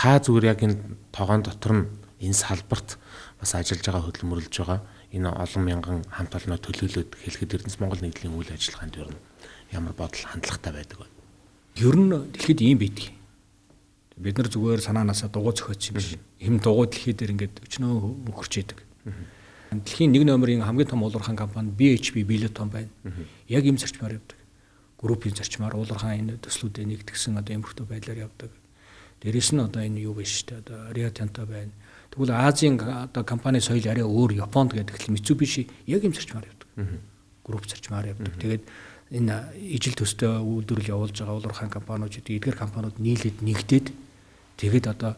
Та зүгээр яг энэ тогоон дотор нь энэ салбарт бас ажиллаж байгаа, хөдөлмөрлөж байгаа энэ олон мянган хамт олноо төлөөлөөд хэлэхэд Эрдэнэс Монгол нэгдлийн үйл ажиллагаанд ер нь ямар бодол хандлагатай байдаг вэ? Ер нь дэлхийд ийм байдаг. Бид нар зүгээр санаанаасаа дугуй зохиоцсон юм биш. Хэм дугуй дэлхий дээр ингээд өчнөө хөрч идэг. Дэлхийн нэг номерын хамгийн том уулуурхайн компани BHP Billiton байна. Яг ийм зарчмаар явдаг. Группийн зарчмаар уулуурхайн энэ төслүүдэд нэгдгсэн одоо иймэрхүү байдлаар явдаг. Дээрээс нь одоо энэ юу биш үү? Одоо Rio Tinto байна. Тэгвэл Азийн одоо компани соёл арай өөр, Японд гэдэг л Mitsubishi яг ийм зарчмаар явдаг. Групп зарчмаар явдаг. Тэгээд энэ ижил төстэй үйлдвэрлэл явуулж байгаа уулуурхайн компаниуд гэдэг эдгээр компаниуд нийлээд нэгдээд тэгээд одоо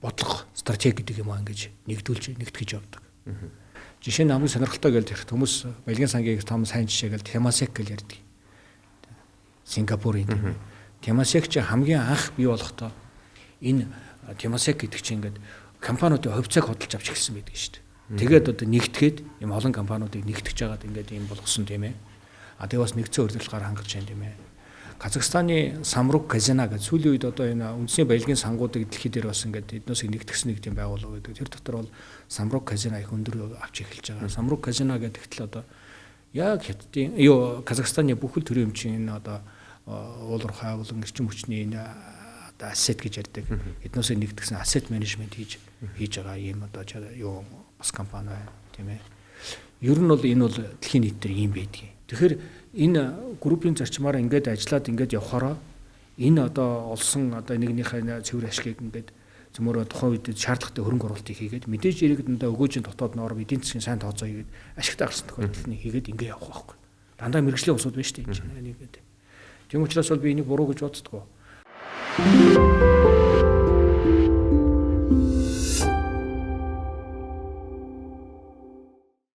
бодлого, стратеги гэдэг юм аа ингэж нэгдүүлж нэгтгэж явдаг. Жишээ нь хамгийн сонирхолтой гэж ярих хүмүүс баялагын сангийн том сайн жишээ гэж Temasek гэж ярьдаг. Сингапурын тийм. Temasek чи хамгийн анх бий болохдоо энэ Temasek гэдэг чинь ингээд компаниудын хувьцааг худалдаж авч эхэлсэн байдаг шүү дээ. Тэгээд одоо нэгтгэхэд юм олон компаниудыг нэгтгэж байгаад ингээд юм болгосон тийм ээ. А тэгээ бас нэгдсэн удирдлагаар хангаж байна тийм ээ. Казахстаны Самрук Казина гэж сүүлийн үед одоо энэ үндэсний баялагын сангуудыг дэлхий дээр бас ингээд эднөөсийг нэгтгэсэн нэг тийм байгууллага гэдэг. Тэр дотор бол Самрук Казина их өндөр авч эхэлж байгаа. Самрук Казина гэдэгт л одоо яг Хятадын юу Казахстаны бүхэл төрийн өмчийн энэ одоо уулуурхай болон эрчим хүчний энэ одоо asset гэж ярьдаг. Эднөөсийг нэгтгэсэн asset management хийж байгаа ийм одоо юу бас компани байна тийм ээ. Ер нь бол энэ бол дэлхийн нийт дээр ийм байдгийг. Тэгэхээр энэ группийн зарчмаар ингээд ажиллаад ингээд явхаараа энэ одоо олсон одоо нэгнийхээ цэвэр ашгийг ингээд зөмөрөө тухайн үед шаардлагатай хөрөнгө оруулалтыг хийгээд мэдээж хэрэг дандаа өгөөжийн дотоод норм эдийн засгийн сайн тооцоо хийгээд ашигтай гарсан тохиолдолд нь хийгээд ингээд явах байхгүй. Дандаа мэргэжлийн улсууд байна шүү дээ энэ чинь. Тийм учраас бол би энийг буруу гэж боддгоо.